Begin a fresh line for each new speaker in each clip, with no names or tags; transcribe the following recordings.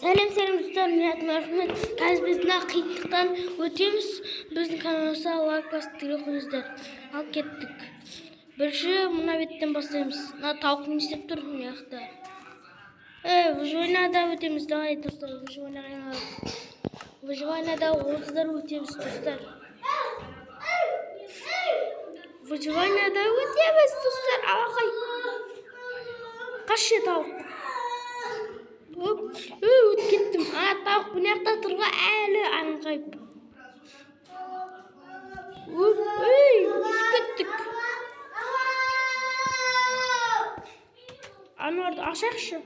Сәлем, сәлем, достар! Менің атым Ахмет. Қазір біз мына қиындықтан өтеміз. Біздің каналымызға лайк басып, тіркеліп қойыңыздар. Ал кеттік. Бірінші мына беттен бастаймыз. Мына тауық не істеп тұр мына жақта? Ей, выживанияда өтеміз. Давай, достар, выживанияға айналайық. Выживанияда 30-дар өтеміз, достар. Выживанияда өтеміз, достар. Алақай. Қаш, тауық. Оп, ой, өтіп кеттім. А, тауық мына жақта тұр ғой әлі аңқайып. Оп, ей, өсіп кеттік. Аналарды ашайықшы.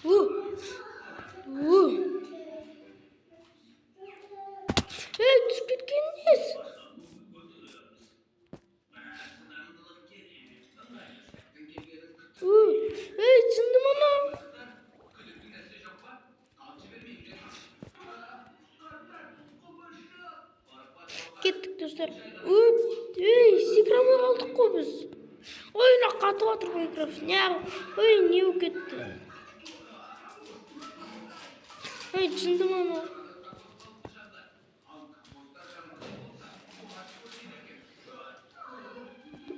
У. У. Ей, түсіп кеткен несі? Ей, жынды мынау. Кеттік, достар. Ей, секіре алмай қалдық қой біз. Ой, мына қатып жатыр Майнкрафт. Не, ой, не болып кетті? Ой, жынды мынау.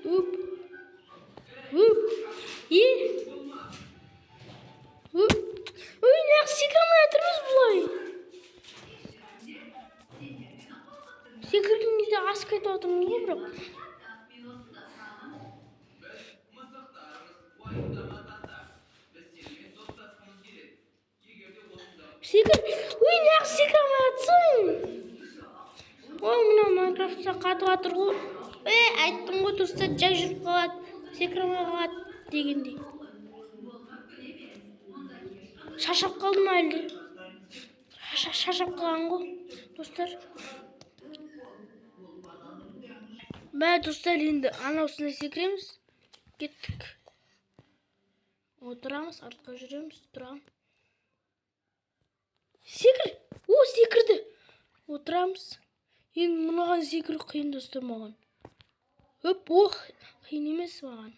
Оп. Оп. Е. Оп. Ой, неғып секіре алмай жатырмыз бұлай? Секірген кезде асып кетіп жатырмыз ғой бірақ. Секір. Ой, неғып секіре алмай жатсың? Ой, мына Майнкрафтта қатып жатыр ғой. Е, айттым ғой, достар, жай жүріп қалады, секіре алмай қалады дегендей. Шаршап қалдым әлде. Шаршап қалған ғой, достар. Мә, достар, енді анаусына секіреміз. Кеттік. Отырамыз, артқа жүреміз, тұрамыз. Секір! О, секірді. Отырамыз. Енді мынаған секіру қиын, достар, маған. Өп, ох, қиын емес маған.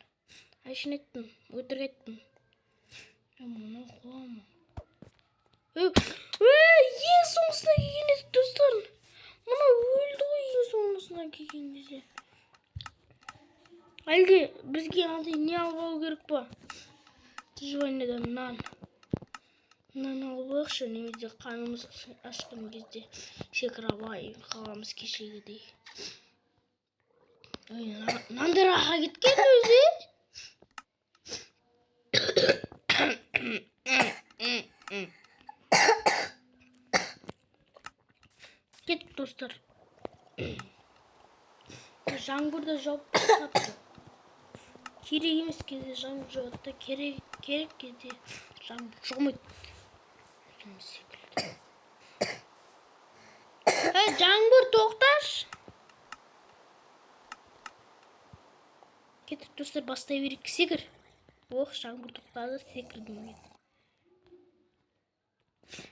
Әшейін айттым, өтірік айттым. Мынау қуама. Ей, ең соңғысына келген еді, достар. Мынау өлді ғой ең соңғысына келген кезде. Әлде бізге андай не алып алу керек па? Выживаниядан нан. Нан алып алайықшы, немесе қанымыз ашқан кезде секіре алмай қаламыз кешегідей. Ой, нандар аға кеткен өзі. Кеттік, достар. Жаңбыр да жауып тастапты. Керек емес кезде жаңбыр жауады да, керек керек кезде жаңбыр жаумайды. Өзім секілді. Ей, жаңбыр, тоқташы. Кеттік, достар, бастай берейік. Секір. Ох, жаңбыр тоқтады, секірдім мен.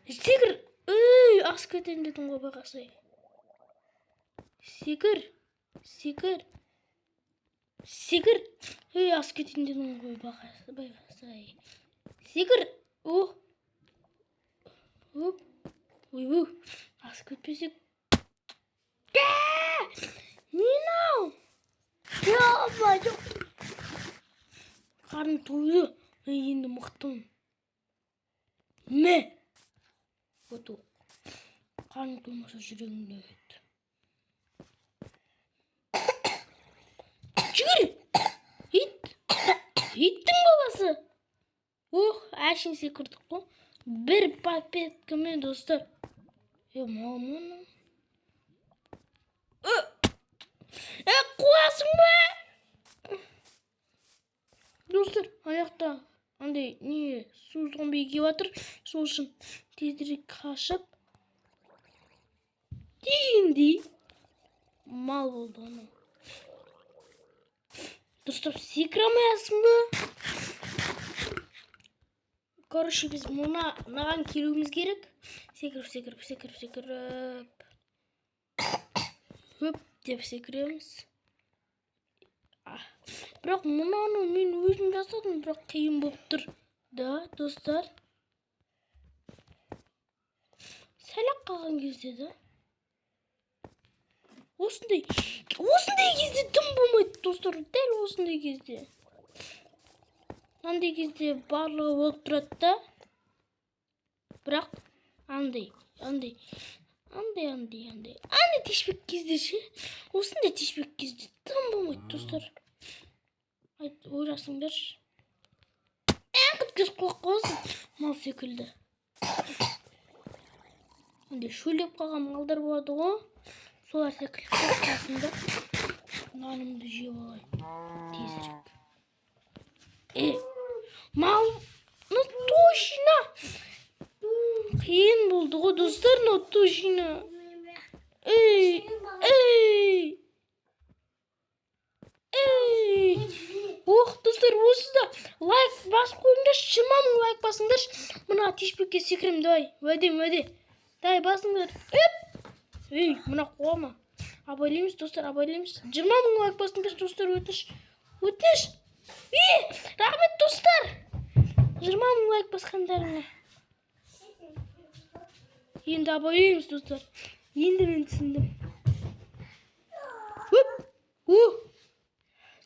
Секір. Ей, асып кетейін дедім ғой, байқасай. Секір. Секір. Секір. Ей, асып кетейін дедім ғой, байқасай. Секір. О. Оп. Ойбу. Асып кетпесек. Не мынау? Ё-моё. Қарным тойды. Мен енді мықтымын. Мә. Вот ол. Қарның тоймаса, жүрегің өледі. Жүгір! Ит! Иттің баласы! Ох, әшейін секірдік қой. Бір попыткамен, достар. Е, мал мынау. Е, қуасың ба? Достар, аяқта андай не су зомби келіп жатыр. Сол үшін тезірек қашып дегендей мал болды анау. Дұрыстап секіре алмайсың ба? Короче, біз мынаған келуіміз керек. Секіріп, секіріп, секіріп, секіріп. Хөп деп секіреміз. Бірақ мынаны мен өзім жасадым, бірақ қиын болып тұр. Да, достар. Сәл ақ қалған кезде да. Осындай кезде дым болмайды, достар. Дәл осындай кезде. Андай кезде барлығы болып тұрады да. Бірақ андай тешпек кезде ше. Осындай тешпек кезде дым болмайды, достар. Айт, ойласыңдаршы. Әңк құлақ қаласың мал секілді. Андай шөлдеп қалған малдар болады ғой. Солар секілді құлақ қаласың да. Нанымды жеп алайын тезірек. Мал, ну точно. Қиын болды ғой, достар, ну точно. Ей, ей. Ей. Ох, достар, осы да лайк басып қойыңдаршы, 20 мың лайк басыңдаршы. Мына тешпекке секіремін, давай, уәде. Давай, басыңдар. Эп. Ей, мына қуама. Абайлаймыз, достар, абайлаймыз. 20 мың лайк басыңдаршы, достар, өтініш. Өтініш. Ей, рахмет, достар. 20 мың лайк басқандарыңа. Енді абайлаймыз, достар. Енді мен түсіндім. Өп. О.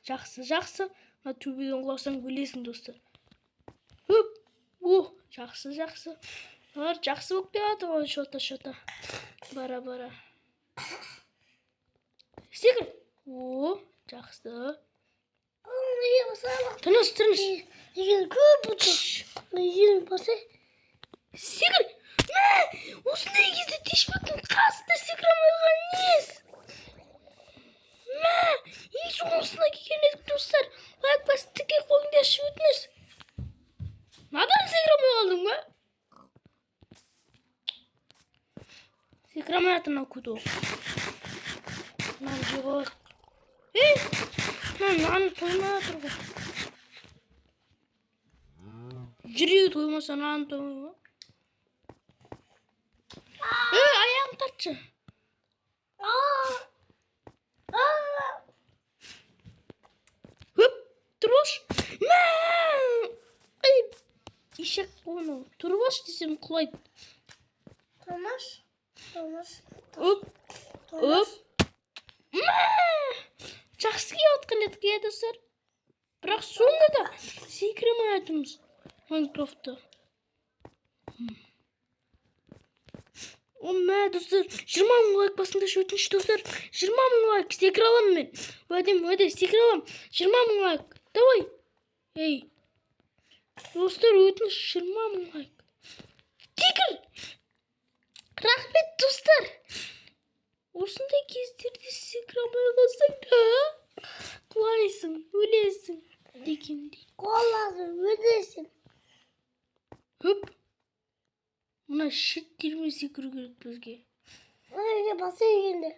Жақсы, жақсы. Мына төбеден құласаң өлесің, достар. Өп. О, жақсы, жақсы. Олар жақсы болып келатыр ғой, шота-шота. Бара-бара. Секір. О, жақсы. Тыныш, тыныш. Секір. Мә, осындай кезде тешпектің қасында секіре алмай қалған несі? Мә, ең соңғысына келген едік, достар. Лайк басып тіке қойыңдаршы, өтініш. Надан секіре алмай қалдың ба? Секіре алмай жатыр мынау көті. Мынаны жеп алайық. Ей, мына наны тоймай жатыр ғой. Жүрегі тоймаса наны тоймай ма? Ей, аяғын тартшы. Өп, тұрып алшы. Мә! Ей, ешек қой мынау. Тұрып алшы десем құлайды.
Томас. Томас.
Өп, өп. Мә! Жақсы келіп жатқан едік, иә, достар. Бірақ сонда да секіре алмай жатырмыз Майнкрафтта. О, мә, достар, 20 мың лайк басыңдаршы, өтініш, достар. 20 мың лайк, секіре аламын мен. Уәдем, уәде, секіре аламын. 20 мың лайк, давай. Ей, достар, өтініш, 20 мың лайк. Секір! Рахмет, достар. Осындай кездерде секіре алмай қалсаң да, құлайсың, өлесің дегендей.
Қоласың, өлесің.
Хөп. Мына шеттермен секіру керек бізге.
Ой, баса енді.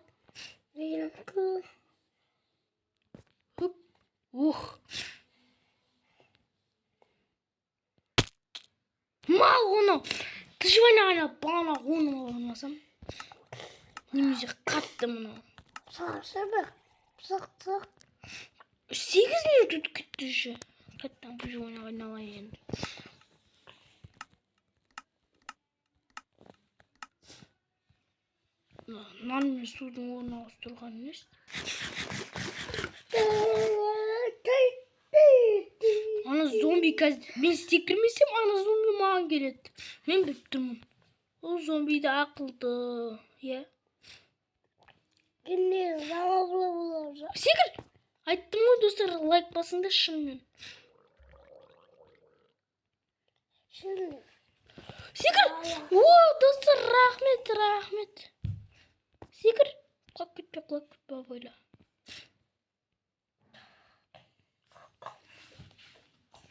Хөп. Ух. Мал оны. Тышвайна айналып, бағана оны алмасам. Немесе қатты мынау.
Сақ.
8 минут өтіп кетті уже. Қайтадан выживание айналайын енді. Нан мен судың орнына ауыстырған емес. Ана зомби қазір мен секірмесем, ана зомби маған келеді. Мен біліп тұрмын. Ол зомби де ақылды, иә. Секір! Айттым ғой, достар, лайк басыңдар шынымен. Секір! О, достар, рахмет, рахмет. Секір. Құлап кетпе, құлап кетпе, абайла.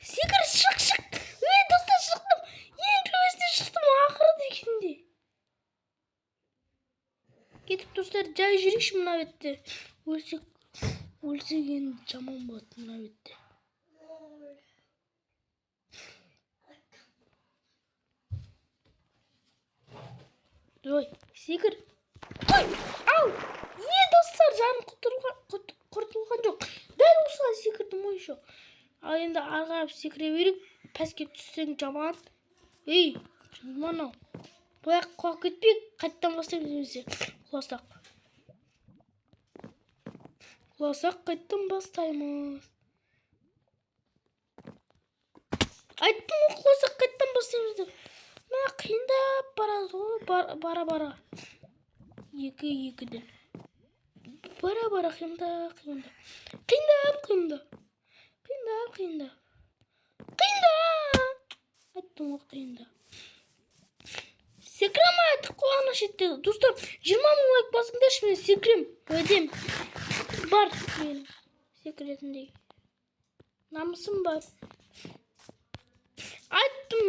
Секір, шық, шық. Ей, достар, шықтым. Ең төбесіне шықтым, ақыры дегенде. Кетіп, достар, жай жүрейікші мына бетте. Өлсек, өлсек енді жаман болады мына бетте. Давай, секір. Ой, ау! Е, достар, жаным құртылған жоқ. Дәл осыған секірдім ой. Ал енді ары қарап секіре берейік. Пәске түссең жаман. Ей, жынды анау. Былай құлап кетпейік, қайтадан бастаймыз немесе құласақ. Құласақ қайтадан бастаймыз. Айттым ғой, құласақ қайтадан бастаймыз деп. Мә, қиындап барады ғой, бара бара. Екі екіден. Бара бара қиындап, қиындап. Қиындап, қиындап. Қиындап, қиындап. Қиындап. Айттым ғой, қиындап. Секіре алмай жатық қой ана шетте. Достар, 20 мың лайк басыңдаршы, мен секірем. Уәдем. Бар менің секіретіндей. Намысым бар. Айттым.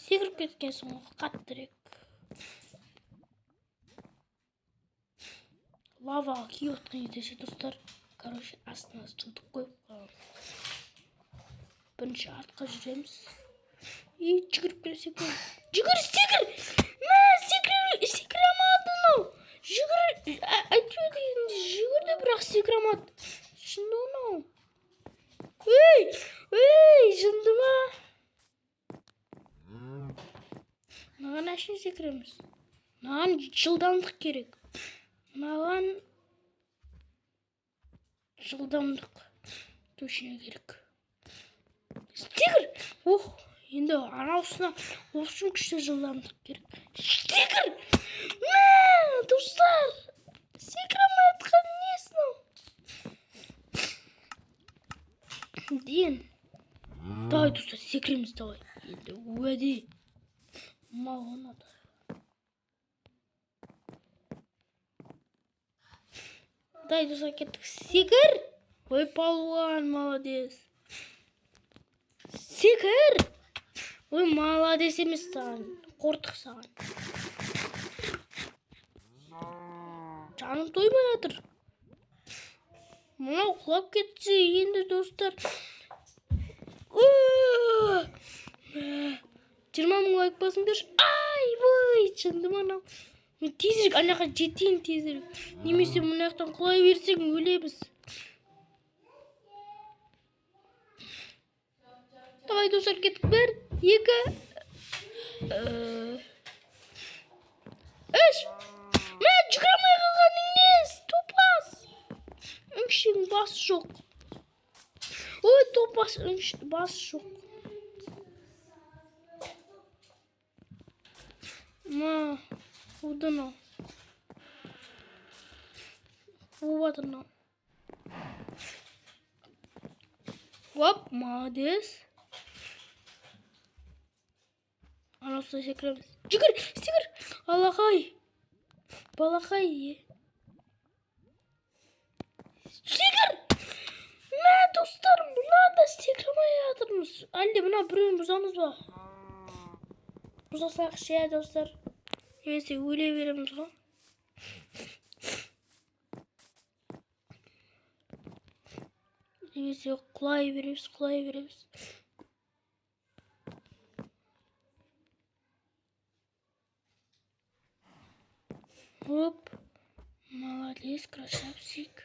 Секіріп кеткенсің ғой қаттырақ. Лаваға киіп отқан кезде ше, достар. Короче, астына суды қойып қойған. Бірінші артқа жүреміз. И жүгіріп келе секір. Жүгір, секір! Мә, секір, секіре алмады мынау. Жүгір, әйтеуір дегенде жүгірді, бірақ секіре алмады. Жынды мынау. Ей, ей, жынды ма? Мынаған әшейін секіреміз. Мынаған жылдамдық керек. Мынаған жылдамдық точно керек. Секір! Ох, енді анаусына в общем күшті жылдамдық керек. Секір! Мә, достар! Секіре алмай жатқан несі мынау? Ден. Давай, достар, секіреміз, давай. Енді уәде. Маған ұнады. Дай, достар, кеттік. Секір! Ой, палуан, молодец. Секір! Ой, молодец емес саған. Қортық саған. Жаным тоймай жатыр. Мынау құлап кетсе енді, достар. 20 мың лайк басыңдаршы. Айбай, жынды ма анау? Мен тезірек ана жаққа жетейін тезірек. Немесе мына жақтан құлай берсең өлеміз. Давай, достар, кеттік. 1, 2, 3. Мә, жүгіре алмай қалғаның несі? Топас. Өңшең бас жоқ. Ой, топас, бас жоқ. Мә, қуды мынау. Қуып жатыр мынау. Оп, молодец. Анауысына секіреміз. Жүгір, секір. Алақай. Балақай. Секір. Мә, достар, мына да секіре алмай жатырмыз. Әлде мына біреуін бұзамыз ба? Бұза салайықшы, иә, достар. Немесе өле береміз ғой. Немесе құлай береміз, құлай береміз. Оп. Молодец, красавчик.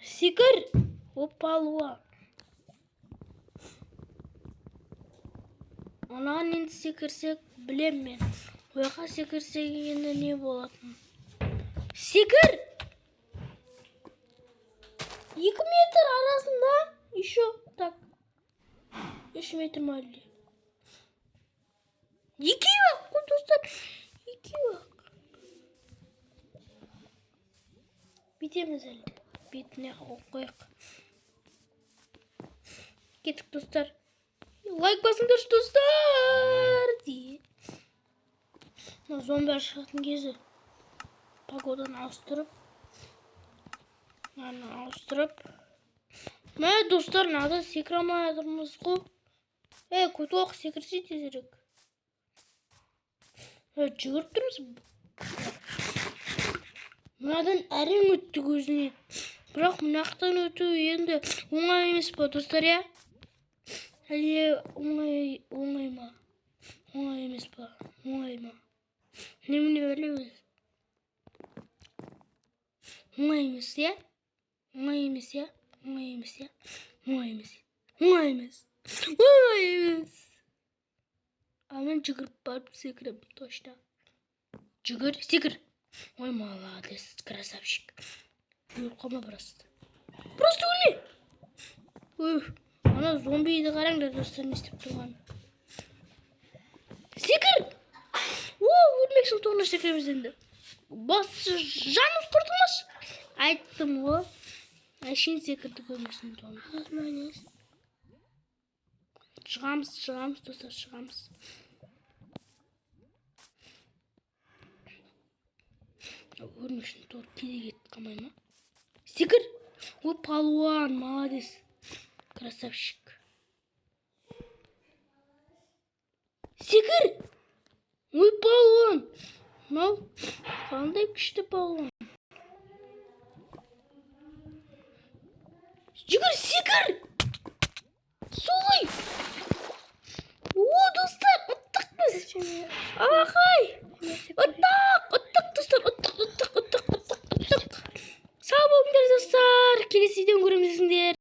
Секір. Опа-луа. Анаған енді секірсек, білем мен. Ол жаққа секірсек енді не болатын? Секір! 2 метр арасында еще так. 3 метр ма әлде? Екеуі ақ қой, достар. Екеуі ақ. Бүйтеміз әлде. Бетіне қойып қояйық. Кеттік, достар. Лайк басыңдаршы, достар. Мына зомбилар шығатын кезі. Погоданы ауыстырып. Мынаны ауыстырып. Мә, достар, мынада секіре алмай жатырмыз ғой. Ей, көтуақ, секірсе тезірек. Ей, жүгіріп тұрмыз. Мынадан әрең өттік өзіне. Бірақ мына жақтан өту енді оңай емес па, достар, иә? Әлде оңай ма? Оңай емес па? Оңай ма? Немене бәле өзі? Оңай емес, иә? Оңай емес, иә? Оңай емес, иә? Оңай емес, оңай емес, оңай емес. Ал мен жүгіріп барып секіремін точно. Жүгір, секір. Ой, молодец, красавчик. Өліп қалма просто, просто өлме. Ой, ана зомбиді қараңдар, достар, не істеп тұрғанын. Секір. О, өрмекшінің торына секіреміз енді. Бас, жанымыз құртылмас. Айттым ғой, әшейін секірдік өрмекшінің торына. Шығамыз, шығамыз, достар, шығамыз. Өрмекшінің торы кейде кетіп қалмай ма? Секір. Ой, палуан, молодец, красавчик. Секір. Ой, палуан, мынау қандай күшті палуан. Жүгір, секір, солай. О, достар, ұттық біз. Алақай, ұттық, ұттық, достар, ұттық, ұттық, ұттық, ұттық, ұттық. Сау болыңдар, достар, келесі видеоны көреміз десеңдер.